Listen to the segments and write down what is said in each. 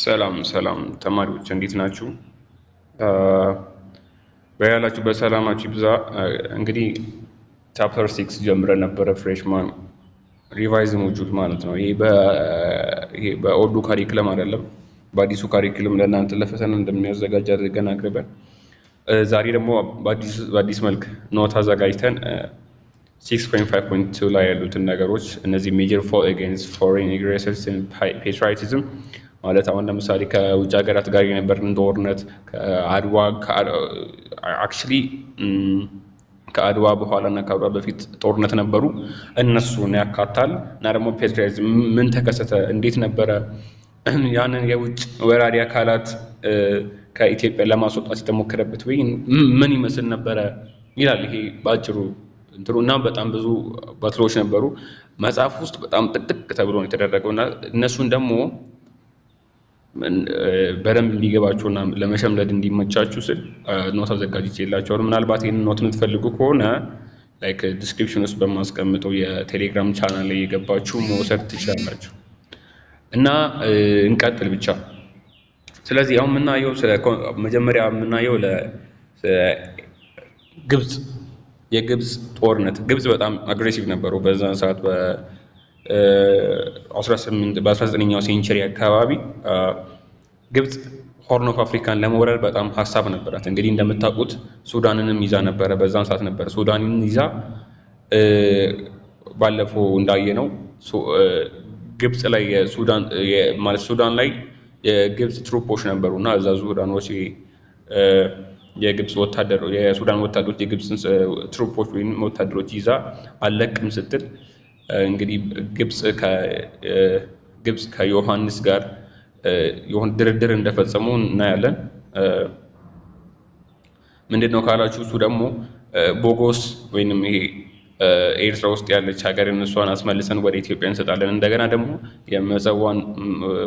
ሰላም ሰላም ተማሪዎች፣ እንዴት ናችሁ? በያላችሁበት ሰላማችሁ ይብዛ። እንግዲህ chapter 6 ጀምረን ነበረ፣ freshman revise module ማለት ነው። ይሄ በ old ኡ curriculum አይደለም፣ በአዲሱ curriculum ለእናንተ ለፈተና እንደሚያዘጋጅ አድርገን አቅርበን ዛሬ ደግሞ በአዲስ መልክ note አዘጋጅተን 6.5.2 ላይ ያሉትን ነገሮች፣ እነዚህ major fought against foreign aggressors፣ patriotism ማለት አሁን ለምሳሌ ከውጭ ሀገራት ጋር የነበርን ጦርነት፣ ከአድዋ፣ actually ከአድዋ በኋላ እና ከአድዋ በፊት ጦርነት ነበሩ፣ እነሱን ያካታል። እና ደግሞ patriotism ምን ተከሰተ፣ እንዴት ነበረ ያንን የውጭ ወራሪ አካላት ከኢትዮጵያ ለማስወጣት የተሞከረበት ወይ ምን ይመስል ነበረ ይላል። ይሄ በአጭሩ እንትኑ እና በጣም ብዙ battle ኦች ነበሩ። መጽሐፍ ውስጥ በጣም ጥቅጥቅ ተብሎ ነው የተደረገው እና እነሱን ደግሞ በደንብ እንዲገባችሁና ለመሸምደድ እንዲመቻችሁ ስል note አዘጋጅቼላችኋለሁ። ምናልባት ይህንን note የምትፈልጉ ከሆነ like description ውስጥ በማስቀምጠው የቴሌግራም ቻናል ላይ የገባችሁ መውሰድ ትችላላችሁ። እና እንቀጥል ብቻ። ስለዚህ አሁን የምናየው፣ መጀመሪያ የምናየው ግብፅ፣ የግብፅ ጦርነት። ግብፅ በጣም aggressive ነበሩ በዛን ሰዓት፣ በ19ኛው century አካባቢ ግብፅ Horn of Africa ን ለመውረር በጣም ሀሳብ ነበራት። እንግዲህ እንደምታውቁት ሱዳንንም ይዛ ነበረ፣ በዛን ሰዓት ነበረ ሱዳንን ይዛ። ባለፈው እንዳየነው ግብፅ ላይ የሱዳን፣ ማለት ሱዳን ላይ የግብፅ troop ኦች ነበሩ እና እዛ ሱዳኖች የግብፅ ወታደር፣ የሱዳን ወታደሮች የግብፅን troop ኦች ወይም ወታደሮች ይዛ አለቅም ስትል እንግዲህ ግብፅ ከዮሐንስ ጋር የሆነ ድርድር እንደፈጸሙ እናያለን። ምንድን ነው ካላችሁ እሱ ደግሞ ቦጎስ ወይንም ይሄ ኤርትራ ውስጥ ያለች ሀገር እሷን አስመልሰን ወደ ኢትዮጵያ እንሰጣለን። እንደገና ደግሞ የምጽዋን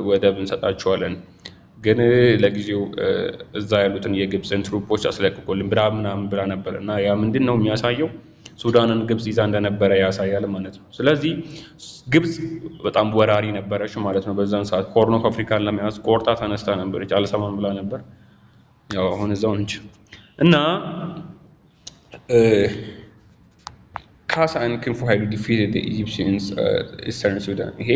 ወደብ እንሰጣቸዋለን። ግን ለጊዜው እዛ ያሉትን የግብፅን troop ኦች አስለቅቁልን ብላ ምናምን ብላ ነበር እና ያ ምንድን ነው የሚያሳየው? ሱዳንን ግብፅ ይዛ እንደነበረ ያሳያል ማለት ነው። ስለዚህ ግብፅ በጣም ወራሪ ነበረች ማለት ነው። በዛን ሰዓት Horn of Africa ን ለመያዝ ቆርጣ ተነስታ ነበረች። አልሰማም ብላ ነበር። ያው አሁን እዛው ነች። እና ካሳ and ክንፉ ኃይሉ defeated Egyptians Eastern Sudan። ይሄ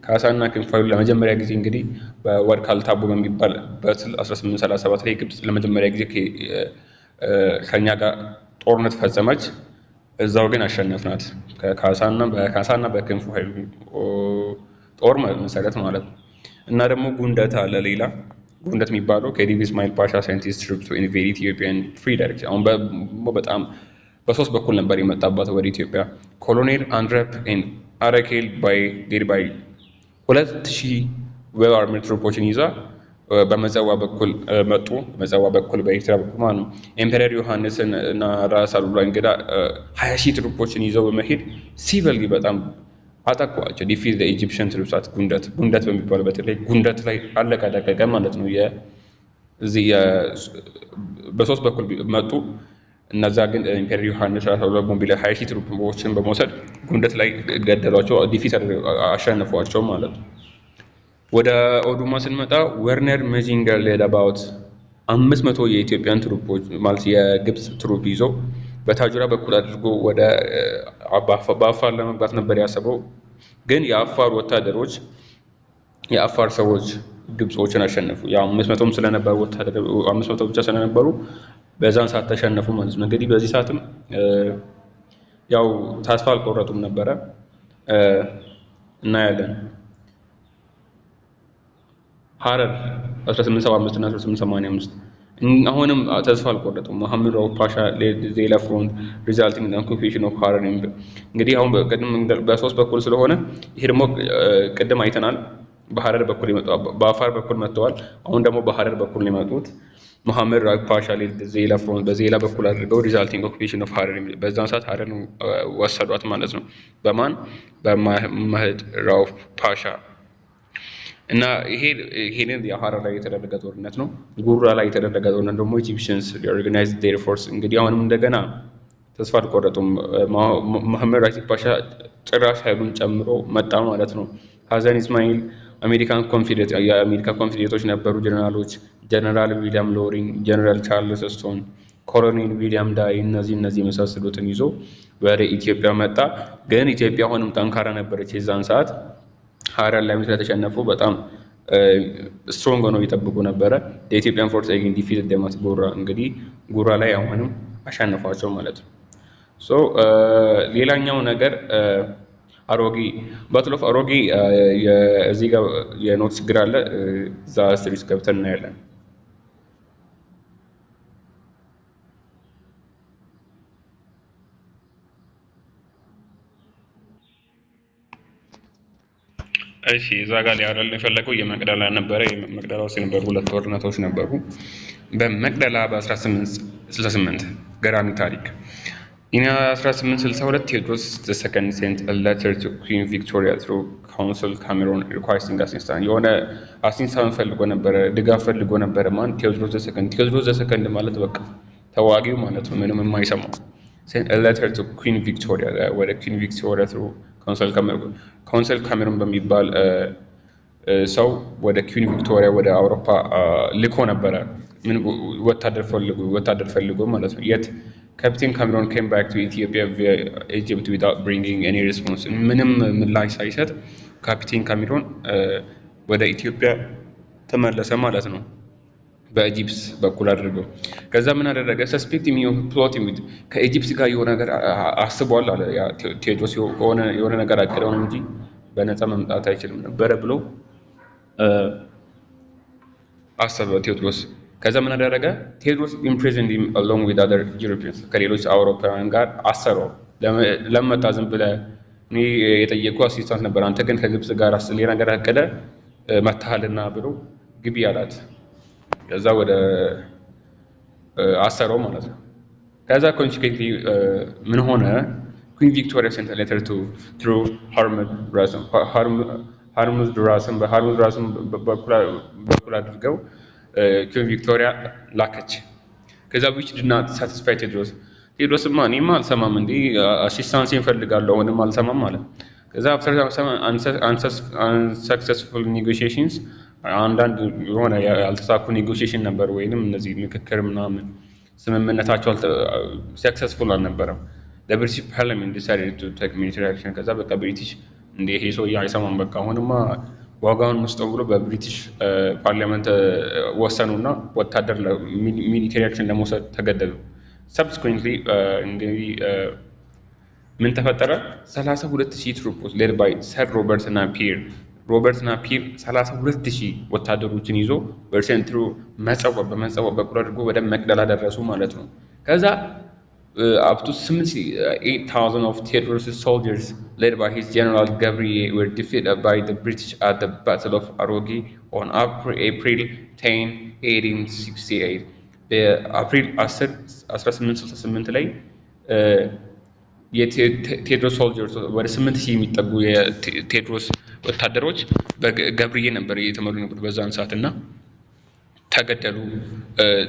ካሳ እና ክንፉ ኃይሉ ለመጀመሪያ ጊዜ እንግዲህ በወርቅ አልታቦ በሚባል battle 1837 ላይ ግብፅ ለመጀመሪያ ጊዜ ከኛ ጋር ጦርነት ፈጸመች። እዛው ግን አሸነፍናት በካሳና በክንፉ ኃይሉ ጦር መሰረት ማለት ነው። እና ደግሞ ጉንደት አለ፣ ሌላ ጉንደት የሚባለው Khedive እስማኤል ፓሻ sent his troops to invade Ethiopia in three direction። አሁን በጣም በሶስት በኩል ነበር የመጣባት ወደ ኢትዮጵያ። ኮሎኔል አንድረፕ and አረኬል by led by 2000 well armed troop ኦችን ይዛ በምጽዋ በኩል መጡ። በምጽዋ በኩል፣ በኤርትራ በኩል ማለት ነው። Emperor ዮሐንስን እና ራስ አሉላ እንግዳ 20,000 troop ኦችን ይዘው በመሄድ severely በጣም አጠቋቸው። Defeat Egyptian troops at ጉንደት፣ ጉንደት በሚባለው በተለይ ጉንደት ላይ አለቀ ደቀቀ ማለት ነው። እዚህ በሶስት በኩል መጡ። እነዛ ግን Emperor ዮሐንስ፣ ራስ አሉላ ቦምቢ ላይ 20,000 troop ኦችን በመውሰድ ጉንደት ላይ ገደሏቸው፣ defeat አሸነፏቸው ማለት ነው። ወደ ኦዱማ ስንመጣ ወርነር መዚንገር led about 500 የኢትዮጵያን troop ኦች፣ ማለት የግብፅ troop ይዞ በታጁራ በኩል አድርጎ ወደ በአፋር ለመግባት ነበር ያሰበው። ግን የአፋር ወታደሮች፣ የአፋር ሰዎች ግብጾችን አሸነፉ። ያው 500ም ስለነበሩ፣ ወታደር 500 ብቻ ስለነበሩ በዛን ሰዓት ተሸነፉ ማለት ነው። እንግዲህ በዚህ ሰዓትም ያው ተስፋ አልቆረጡም ነበረ፣ እናያለን። ሀረር 1875 እና 1885 አሁንም ተስፋ አልቆረጡም። መሐመድ ራኡፍ ፓሻ ዜላ front resulting in occupation of ሀረር። እንግዲህ አሁን ቅድም በሶስት በኩል ስለሆነ ይሄ ደግሞ ቅድም አይተናል። በሀረር በኩል በአፋር በኩል መጥተዋል። አሁን ደግሞ በሀረር በኩል ነው የመጡት። መሐመድ ራኡፍ ፓሻ led ዜላ front፣ በዜላ በኩል አድርገው resulting occupation of ሀረር፣ በዛን ሰዓት ሀረርን ወሰዷት ማለት ነው። በማን? በመሐመድ ራኡፍ ፓሻ። እና ይሄንን የሀረር ላይ የተደረገ ጦርነት ነው። ጉራ ላይ የተደረገ ጦርነት ደግሞ Egyptians reorganized their force። እንግዲህ አሁንም እንደገና ተስፋ አልቆረጡም። መሐመድ ራሲብ ፓሻ ጭራሽ ኃይሉን ጨምሮ መጣ ማለት ነው። ሀሰን ኢስማኤል አሜሪካን Confederate የአሜሪካ Confederate ኦች ነበሩ ጀነራሎች፣ ጀነራል ዊሊያም ሎሪንግ፣ ጀነራል ቻርልስ ስቶን፣ ኮሎኔል ዊሊያም ዳይ፣ እነዚህ የመሳሰሉትን ይዞ ወደ ኢትዮጵያ መጣ። ግን ኢትዮጵያ አሁንም ጠንካራ ነበረች። የዛን ሰዓት ሀረር ላይ ስለተሸነፉ በጣም strong ሆነው ይጠብቁ ነበረ። የ Ethiopian force again defeated them at ጉራ። እንግዲህ ጉራ ላይ አሁንም አሸንፏቸው ማለት ነው። So ሌላኛው ነገር አሮጌ፣ Battle of አሮጌ፣ እዚህ ጋር የ note ችግር አለ። እዛ history ውስጥ ገብተን እናያለን። እሺ፣ እዛ ጋር ሊያወራልን የፈለገው የመቅደላ ነበረ። የመቅደላ ውስጥ የነበሩ ሁለት ጦርነቶች ነበሩ። በመቅደላ በ1868 ገራሚ ታሪክ። In 1862 ቴዎድሮስ the second sent a letter to Queen Victoria through Consul Cameron requesting assistance። የሆነ assistance ፈልጎ ነበረ፣ ድጋፍ ፈልጎ ነበረ። ማን? ቴዎድሮስ the second። ቴዎድሮስ the second ማለት በቃ ተዋጊው ማለት ነው፣ ምንም የማይሰማው። Sent a letter to Queen Victoria፣ ወደ Queen Victoria through Consul Cameron፣ Consul Cameron በሚባል ሰው ወደ Queen Victoria ወደ አውሮፓ ልኮ ነበረ። ምን? ወታደር ፈልጎ ማለት ነው። Yet Captain Cameron came back to Ethiopia via Egypt without bringing any response። ምንም ምላሽ ሳይሰጥ ካፒቴን ካሜሮን ወደ ኢትዮጵያ ተመለሰ ማለት ነው። በ Egypt በኩል አድርገው። ከዛ ምን አደረገ? Suspecting of plotting with ከ Egypt ጋር የሆነ ነገር አስቧል አለ። ቴዎድሮስ የሆነ ነገር አቅደው ነው እንጂ በነፃ መምጣት አይችልም ነበረ ብሎ አሰበ ቴዎድሮስ። ከዛ ምን አደረገ? ቴዎድሮስ imprisoned him along with other Europeans፣ ከሌሎች አውሮፓውያን ጋር አሰረው። ለመጣ ዝም ብለህ፣ እኔ የጠየቁ assistance ነበር፣ አንተ ግን ከግብፅ ጋር ሌላ ነገር አቅደ መታሃልና ብሎ ግቢ አላት። ከዛ ወደ አሰረው ማለት ነው። ከዛ consequently ምን ሆነ? Queen Victoria sent letter to through ሃርሙዝድ ራስን፣ በሃርሙዝድ ራስን በኩል አድርገው Queen Victoria ላከች። ከዛ which did not satisfy ቴዎድሮስ። ቴዎድሮስማ እኔማ አልሰማም፣ እንዲ assistance እፈልጋለሁ፣ አሁንም አልሰማም አለ። ከዛ after unsuccessful negotiations፣ አንዳንድ የሆነ ያልተሳኩ negotiation ነበር ወይንም እነዚህ ምክክር ምናምን ስምምነታቸው successful አልነበረም። British Parliament decided to take military action። ከዛ በቃ ብሪቲሽ እንደ ይሄ ሰውዬ አይሰማም፣ በቃ አሁንማ ዋጋውን እንስጠው ብሎ በ British Parliament ወሰኑና ወታደር military action ለመውሰድ ተገደዱ። Subsequently እንግዲህ ምን ተፈጠረ? 32,000 troop ኦች led by Sir ሮበርት ናፒር፣ ሮበርት ናፒር 32,000 ወታደሮችን ይዞ were sent through መጸዋ፣ በመጸዋ በኩል አድርጎ ወደ መቅደላ ደረሱ ማለት ነው። ከዛ up to 8,000 of Tewodros' soldiers led by his general Gabriel were defeated by the British at the Battle of Aroge on April 10, 1868። በአፕሪል 10 1868 ላይ የቴዎድሮስ soldiers፣ ወደ 8000 የሚጠጉ የቴዎድሮስ ወታደሮች በገብርዬ ነበር እየተመሩ ነበር በዛን ሰዓት እና ተገደሉ፣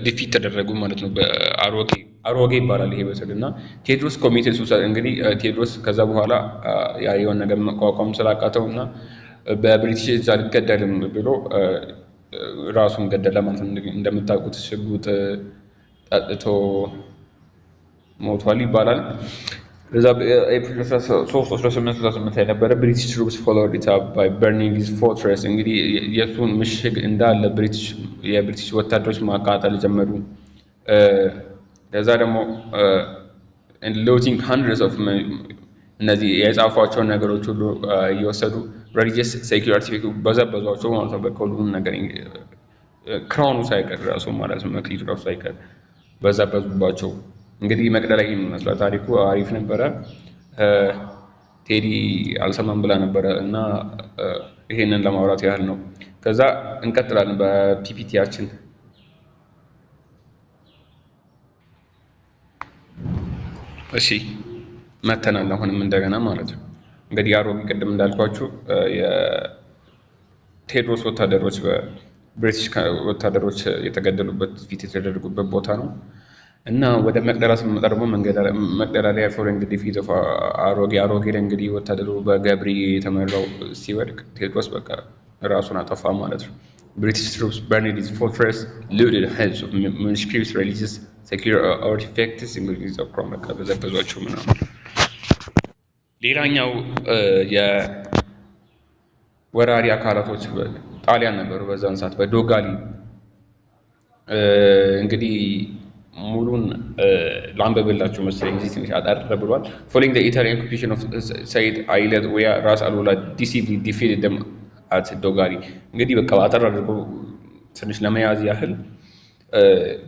defeat ተደረጉ ማለት ነው። በአሮጌ፣ አሮጌ ይባላል ይሄ battle። እና ቴዎድሮስ committed suicide። እንግዲህ ቴዎድሮስ ከዛ በኋላ ያ የሆነ ነገር መቋቋም ስላቃተው እና በብሪቲሽ እጅ አልገደልም ብሎ ራሱን ገደለ ማለት ነው። እንደምታውቁት ሽጉጥ ጠጥቶ ሞቷል ይባላል። በዛ ኤፕሪል 3 1868 ላይ ነበረ። British troops followed it up by burning his fortress። እንግዲህ የእሱን ምሽግ እንዳለ የብሪቲሽ ወታደሮች ማቃጠል ጀመሩ። ከዛ ደግሞ looting hundreds of እነዚህ የጻፏቸውን ነገሮች ሁሉ እየወሰዱ religious secular በዘበዟቸው ማለት ነው። በቃ ሁሉም ነገር crown ኑ ሳይቀር ራሱ ማለት ነው፣ መክሊቱ ራሱ ሳይቀር በዘበዙባቸው። እንግዲህ መቅደላ ይህን ይመስላል። ታሪኩ አሪፍ ነበረ። ቴዲ አልሰማም ብላ ነበረ እና ይሄንን ለማውራት ያህል ነው። ከዛ እንቀጥላለን በ PPT ያችን። እሺ፣ መተናል አሁንም እንደገና ማለት ነው። እንግዲህ አሮጌ ቅድም እንዳልኳችሁ የቴዎድሮስ ወታደሮች በብሪቲሽ ወታደሮች የተገደሉበት፣ defeat የተደረጉበት ቦታ ነው። እና ወደ መቅደላ ስንመጣ ደግሞ መቅደላ ላይ following defeat of አሮጌ፣ አሮጌ ላይ እንግዲህ ወታደሩ በገብርዬ የተመራው ሲወድቅ ቴዎድሮስ በቃ ራሱን አጠፋ ማለት ነው። British troops burned his fortress, looted hundreds of manuscripts, religious secular artifacts። እንግዲህ ዘኩሯን በቃ በዘበዟቸው ምናምን። ሌላኛው የወራሪ አካላቶች ጣሊያን ነበሩ በዛን ሰዓት በዶጋሊ። እንግዲህ ሙሉን ላንብብላችሁ መሰለኝ፣ እዚህ ትንሽ አጠር ብሏል። Following the Italian occupation of ሰይድ አይለት ወያ ራስ አሉላ decisively defeated them at ዶጋሊ። እንግዲህ በቃ አጠር አድርጎ ትንሽ ለመያዝ ያህል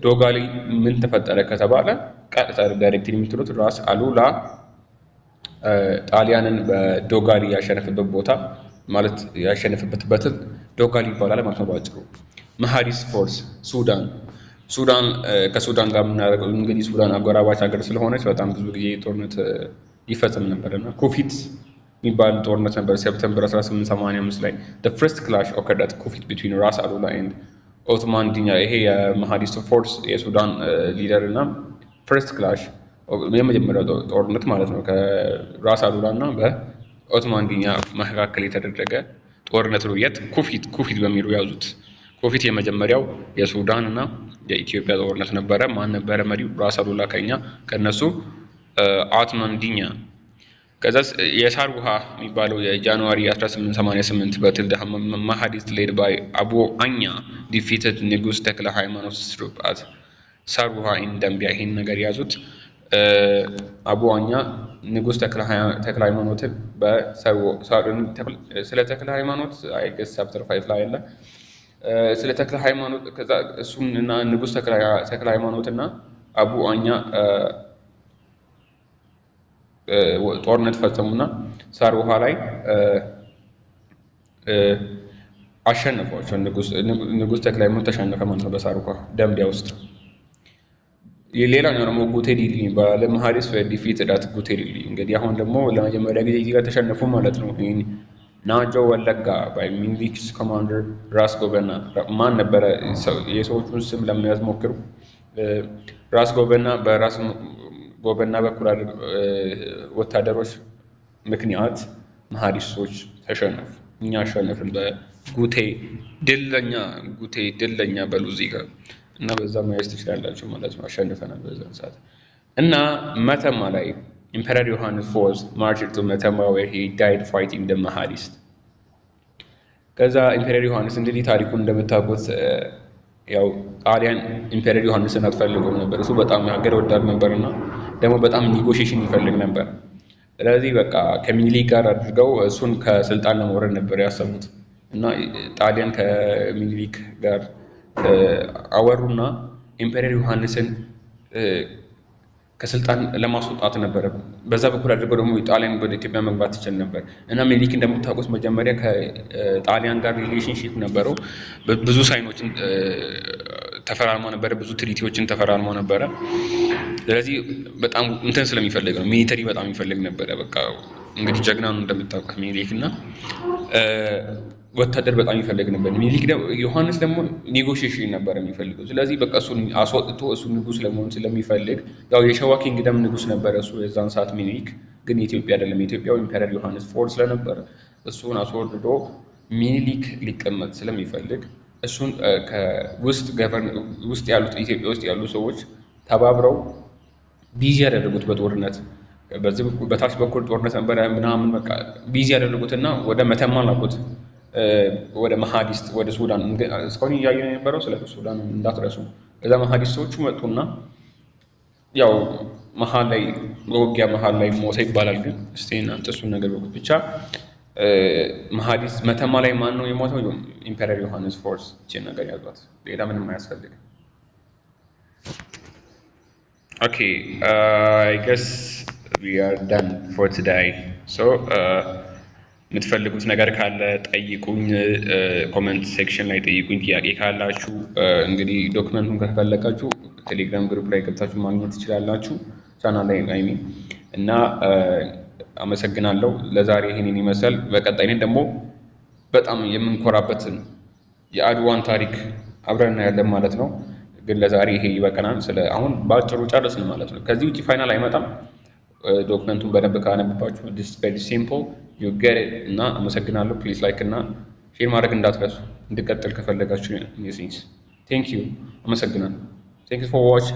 ዶጋሊ ምን ተፈጠረ ከተባለ ቀጥታ direct የምትሉት ራስ አሉላ ጣሊያንን በዶጋሊ ያሸነፈበት ቦታ ማለት ያሸነፈበት battle ዶጋሊ ይባላል ማለት ነው ባጭሩ። Mahdist force ሱዳን። ሱዳን ከሱዳን ጋር የምናደርገው እንግዲህ ሱዳን አጎራባች ሀገር ስለሆነች በጣም ብዙ ጊዜ ጦርነት ይፈጸም ነበር እና ኩፊት የሚባል ጦርነት ነበር September 1885 ላይ። The first clash occurred at ኩፊት between ራስ አሉላ and ኦትማን ዲኛ። ይሄ የ Mahdist force የሱዳን leader እና first clash የመጀመሪያው ጦርነት ማለት ነው ከራስ አሉላ እና በኦትማን ዲኛ መካከል የተደረገ ጦርነት ነው። የት? ኩፊት። ኩፊት በሚሉ ያዙት። ኩፊት የመጀመሪያው የሱዳን እና የኢትዮጵያ ጦርነት ነበረ። ማን ነበረ መሪው? ራስ አሉላ ከኛ፣ ከነሱ ኦትማን ዲኛ። ከዛ የሳር ውሃ የሚባለው የ January 1888 battle Mahdist led by አቡ አኛ defeated ንጉስ ተክለ ሃይማኖት troop at ሳር ውሃ in ደምቢያ። ይሄን ነገር ያዙት። አቡ አኛ ንጉስ ተክለ ሃይማኖትን፣ ስለ ተክለ ሃይማኖት I guess chapter 5 ላይ አለ። ስለ ተክለ ሃይማኖት ከዛ እሱን እና ንጉስ ተክለ ሃይማኖት እና አቡ አኛ ጦርነት ፈጸሙና ሳር ውሃ ላይ አሸነፏቸው። ንጉስ ተክለ ሃይማኖት ተሸነፈ ማለት ነው በሳር ውሃ ደምቢያ ውስጥ። ሌላኛው ደግሞ ጉቴ ዲሊ ይባላል። Mahdist defeated at ጉቴ ዲሊ። እንግዲህ አሁን ደግሞ ለመጀመሪያ ጊዜ እዚህ ጋር ተሸነፉ ማለት ነው። ናጆ ወለጋ by Menelik's commander ራስ ጎበና። ማን ነበረ? የሰዎቹን ስም ለመያዝ ሞክሩ። ራስ ጎበና፣ በራስ ጎበና በኩል ወታደሮች ምክንያት መሀዲስቶች ተሸነፉ። እኛ አሸነፍን በጉቴ ድለኛ። ጉቴ ድለኛ በሉ እዚህ ጋር እና በዛ መያዝ ትችላላችሁ ማለት ነው። አሸንፈናል በዛን ሰዓት። እና መተማ ላይ Emperor ዮሐንስ fourth marched to መተማ where he died fighting the Mahdist። ከዛ Emperor ዮሐንስ እንግዲህ ታሪኩን እንደምታውቁት ያው ጣሊያን Emperor ዮሐንስን አትፈልገውም ነበር። እሱ በጣም ሀገር ወዳድ ነበር እና ደግሞ በጣም negotiation ይፈልግ ነበር። ስለዚህ በቃ ከሚኒሊክ ጋር አድርገው እሱን ከስልጣን ለመውረድ ነበር ያሰቡት እና ጣሊያን ከሚኒሊክ ጋር አወሩና Emperor ዮሐንስን ከስልጣን ለማስወጣት ነበረ። በዛ በኩል አድርገው ደግሞ ጣሊያን ወደ ኢትዮጵያ መግባት ትችል ነበር እና ሚኒሊክ እንደምታውቁት መጀመሪያ ከጣሊያን ጋር relationship ነበረው። ብዙ sign ኦችን ተፈራርሞ ነበረ፣ ብዙ treaty ዎችን ተፈራርሞ ነበረ። ስለዚህ በጣም እንትን ስለሚፈልግ ነው፣ military በጣም ይፈልግ ነበረ። በቃ እንግዲህ ጀግና ነው እንደምታውቁት ሚኒሊክ እና ወታደር በጣም ይፈልግ ነበር። ሚኒሊክ ዮሐንስ ደግሞ negotiation ነበር የሚፈልገው። ስለዚህ በቃ እሱን አስወጥቶ እሱ ንጉስ ለመሆን ስለሚፈልግ፣ ያው የሸዋ kingdom ንጉስ ነበረ እሱ የዛን ሰዓት ሚኒሊክ፣ ግን የኢትዮጵያ አይደለም። የኢትዮጵያው Emperor ዮሐንስ fourth ስለነበረ እሱን አስወርዶ ሚኒሊክ ሊቀመጥ ስለሚፈልግ እሱን ከውስጥ ውስጥ ያሉት ኢትዮጵያ ውስጥ ያሉ ሰዎች ተባብረው busy ያደረጉት በጦርነት። በዚህ በታች በኩል ጦርነት ነበረ ምናምን፣ በቃ busy ያደረጉትና ወደ መተማ ላኩት። ወደ መሀዲስት፣ ወደ ሱዳን። እስካሁን እያየን የነበረው ስለ ሱዳን እንዳትረሱ። እዛ መሀዲስቶቹ መጡና ያው መሀል ላይ በውጊያ መሀል ላይ ሞተ ይባላል። ግን እስቲ እናንተ እሱን ነገር በቁት። ብቻ መሀዲስ መተማ ላይ ማን ነው የሞተው? Emperor ዮሐንስ fourth። ይህችን ነገር ያዟት፣ ሌላ ምንም አያስፈልግም። Okay, I guess we are done for today። So የምትፈልጉት ነገር ካለ ጠይቁኝ፣ comment section ላይ ጠይቁኝ። ጥያቄ ካላችሁ እንግዲህ document ኡን ከፈለጋችሁ ቴሌግራም group ላይ ገብታችሁ ማግኘት ትችላላችሁ። ቻናል ላይ I mean። እና አመሰግናለሁ። ለዛሬ ይህንን ይመስላል። በቀጣይነት ደግሞ በጣም የምንኮራበትን የአድዋን ታሪክ አብረን እናያለን ማለት ነው። ግን ለዛሬ ይሄ ይበቃናል። ስለ አሁን በአጭሩ ጨረስን ማለት ነው። ከዚህ ውጭ final አይመጣም። Document ኡን በደንብ ካነበባችሁ this very simple, you get it። እና አመሰግናለሁ። Please like እና share አድርጉ። Share ማድረግ እንዳትረሱ እንድቀጥል ከፈለጋችሁ። Thank you፣ አመሰግናለሁ። Thank you for watch.